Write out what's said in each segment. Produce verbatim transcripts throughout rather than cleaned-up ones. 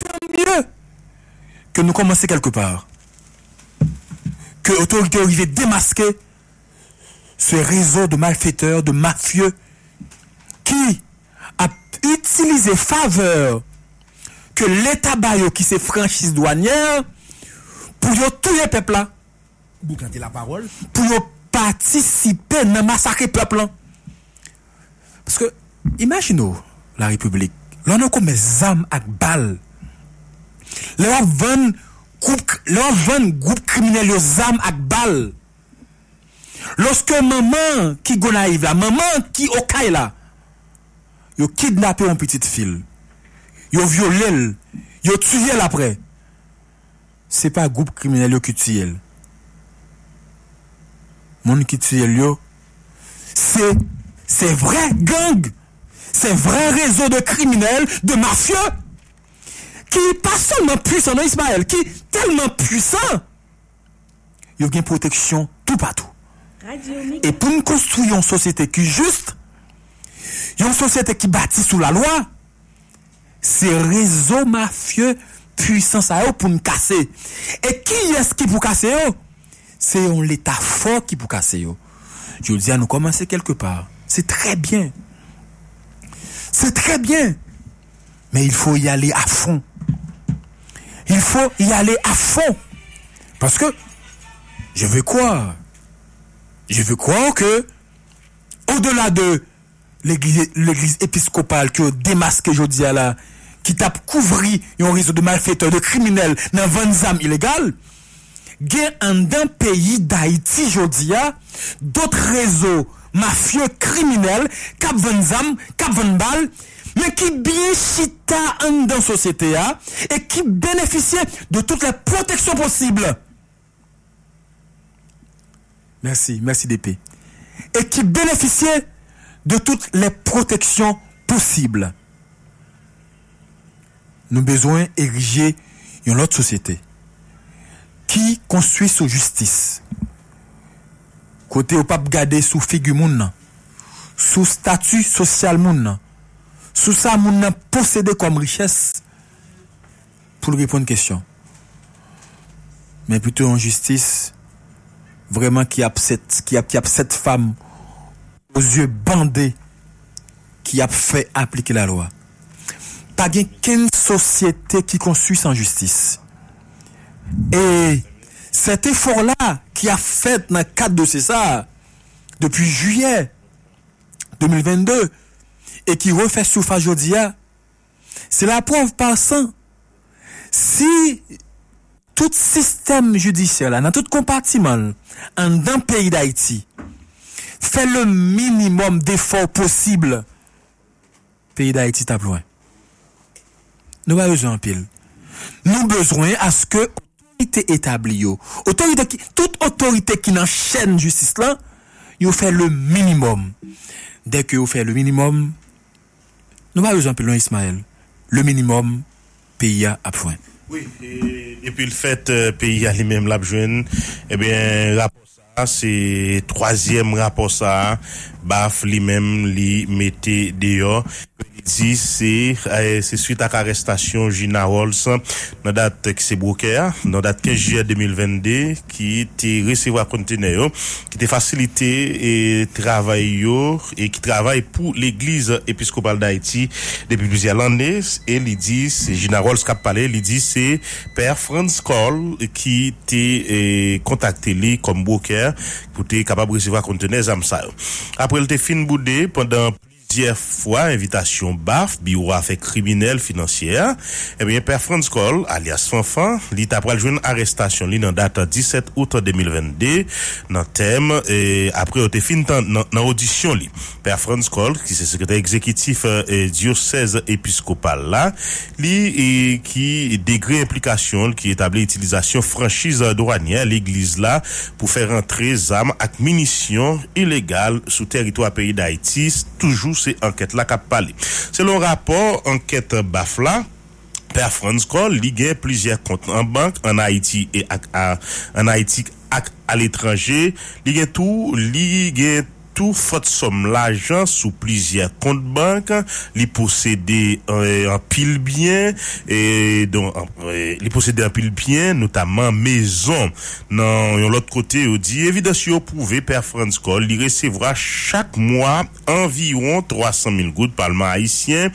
Tant mieux que nous commençons quelque part. Que otorite yo rive demaske ce réseau de malfaiteurs, de mafieux ki ap itilize favè ke leta ba yo ki se franchiz dwanyè pou yo touye pèp la, pou yo patisipe nan masakre pèp lan. Paske, imajine w, la repiblik, lè w nan komès zam ak bal, lè w ap vann gwoup lè w ap vann gwoup kriminèl yo zam ak bal, lòske manman ki Gonayiv la, manman ki Okay la, yo kidnape yon pitit fi l, yo vyole l, yo tiye l apre, se pa gwoup kriminèl yo ki tiye l. Moun ki tiye l yo, se se vrè gang, se vrè rezo de kriminèl, de mafye ki pa sèlman pwisan non, Ismaël, ki tèlman pwisan, yo gen pwoteksyon toupatou. E pou n konstwi yon sosyete ki jis, yon sosyete ki bati sou lalwa, se rezo mafye pwisan sa yo pou n kase. E kiyès ki pou kase yo? Se yon leta fò ki pou kase yo. Jodi a nou kòmanse kèlke pa. Se trè byen. Se trè byen. Men il faut y aller à fond. Il faut y aller à fond. Paske, je veux croire, je veux croire que, au-delà de legliz, legliz episkopal ke yo demaske jodi a la, ki t ap kouvri yon rezo de malfetè, de kriminèl nan vann zam ilegal, gen anndan peyi Dayiti jodi a dòt rezo mafye kriminèl k ap vann zam, k ap vann bal, men ki byen chita anndan sosyete a e ki benefisye de toutes les protections possibles. Mèsi, mèsi D P. E ki benefisye de toutes les protections possibles. Nou bezwen erije yon lòt sosyete ki konstwi sou jistis. Kote yo p ap gade sou figi moun nan, sou stati sosyal moun nan, sou sa moun nan posede kòm richès pou l reponn kesyon. Men pito yon jistis vrèman ki ap sèt, ki ap, ki ap sèt fanm aux yeux bandés ki ap fè aplike lalwa. Pa gen kenn sosyete ki konstwi san jistis. E sèt efò la ki ap fèt nan kad dosye sa a depi jiyè de mil vennde e ki refè sifas jodi a, se laprèv pa san. Si tout sistèm jidisyè la, nan tout konpatiman l, anndan peyi Dayiti, fè le minimòm defò posib, peyi Dayiti t ap lwen. Nou pa bezwen anpil. Nou bezwen aske otorite etabli yo, otorite ki, tout otorite ki nan chèn jistis lan, yo fè le minimòm. Dèke yo fè le minimòm, nou pa bezwen anpil non, Ismaël. Le minimòm, peyi a ap jwenn. Wi, e depi l fèt, eh, peyi a li menm l ap jwenn, ebyen, rapò sa a, se twazyèm rapò sa a, BAF li menm li mete deyò. Li di se, eh, se swit ak arèstasyon Gina Rolls nan dat ki se bwokè a, nan dat kenz jiyè de mil vennde, ki te resevwa kontenè yo, ki te fasilite, eh, travay yo, e ki travay pou Legliz Episkopal Dayiti depi plizyè lane, e li di, se Gina Rolls k ap pale, li di se Pè Franz Cole ki te, eh, kontakte li kòm bwokè pou te kapab resevwa kontenè zam sa yo. Apre l te fin boude pandan plizyè fwa envitasyon BAF, Biwo Afè Kriminèl Finansyè a, ebyen, Pè Franz Cole, alyas Fanfan, li ta pral jwenn arèstasyon li nan dat disèt out de mil vennde, nan tèm, eh, apre yo te fin tann nan, nan odisyon li. Pè Franz Cole, ki se sekretè egzekitif, eh, dyosèz episkopal la, li, eh, ki degre enplikasyon l ki etabli itilizasyon franchiz dwanyè legliz la pou fè rantre zam ak minisyon ilegal sou tèritwa peyi Dayiti, toujou se ankèt la k ap pale. Selon rapò ankèt BAF la, Pè Franz Cole, li gen plizyè kont an bank ann Ayiti e ak, a, ann Ayiti ak aletranje. Li gen tou, li gen tou fòt sòm lajan sou plizyè kont bank. Li posede, eh, anpil byen, eh, don, eh, li posede anpil byen, notamman mezon. Nan yon lòt kote, yo di evidans yo pwouve Pè Frantz Cole li resevwa chak mwa anviwon twa san mil goud Palman Ayisyen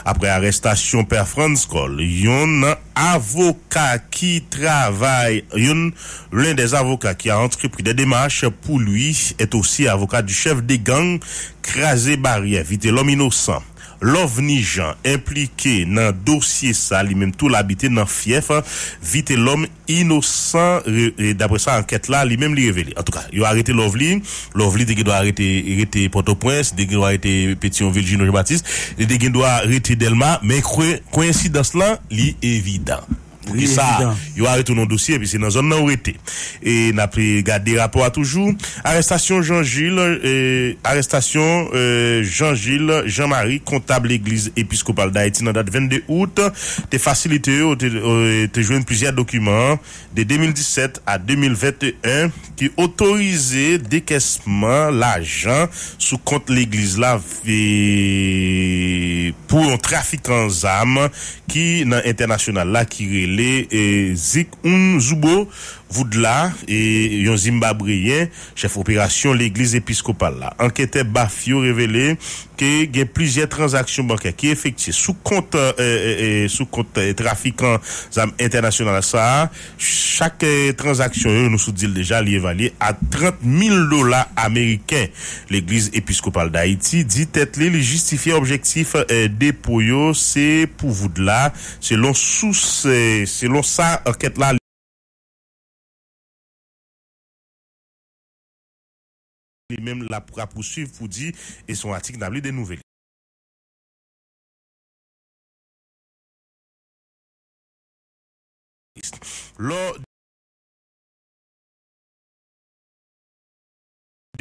apre arèstasyon Pè Frantz Cole. Yon avoka ki travay, youn, l'un des avocats qui a entrepris des démarches pour lui est aussi avocat du chef de gang Kraze Baryè, Vitelòm Inosan. Lovni Jean enplike nan dosye sa, li menm tou l abite nan fyèf Vitelòm Inosan, re- e, daprè sa ankèt la li menm li revele. Antouka, yo arete Lovni. Lovni te gen dwa arete, rete Pòtoprens, te gen dwa rete Petyonvil, Jino Jean Baptiste, li te gen dwa rete Dèlma, men kwe- koyensidans lan, li evidan. Poukisa yo arete w nan dosye, epi se nan zòn nan ou rete? E n ap gade rapò a toujou. Arèstasyon Jean Gilles, eh, arèstasyon, eh, Jean Gilles Jean Marie, kontab Legliz Episkopal Dayiti nan dat vennde out, te fasilite yo, te, eh, te jwenn plizyè dokiman de de mil disèt a de mil venteyen ki otorize dekèsman lajan sou kont legliz la, eh, pou yon trafikan zam ki nan entènasyonal la ki rele, eh, Zik Unzubo Voudla, eh, yon Zimbabweyen, chèf operasyon legliz episkopal la. Anketè baf yo revele ke gen plizyè tranzaksyon bankè ki efektye sou kont, eh, eh, eh, sou kont, eh, trafikan zam entènasyonal sa a. Chak, eh, tranzaksyon yo, nou sot di l deja, li evalye a trant mil dola ameriken. Legliz Episkopal Dayiti di tèt li, li jistifye objektif, eh, depo yo, se pou Voudla, selon sous, eh, selon sa ankèt la li menm l ap rapousuiv pou di, e se yon atik n ap li de nouvèl. Lò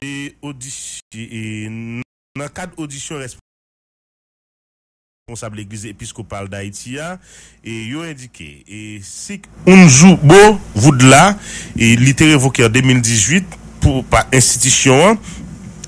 de odisyon, nan kad odisyon responsab Legliz Episkopal Dayiti a, e yo endike, e Sik Unzubo Voudla, e li te revoke an de mil dizuit pou, pa enstitisyon an,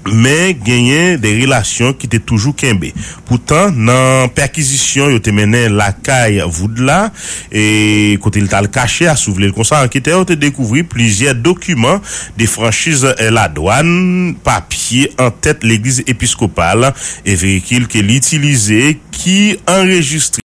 men genyen de relasyon ki te toujou kenbe. Poutan, nan pèkizisyon yo te mennen lakay Voudla, e kote l t al kache a, si w vle l konsa, anketè yo te dekouvri plizyè dokiman de franchiz, eh, ladwàn, papye an tèt Legliz Episkopal e veyikil ke li itilize ki anrejistre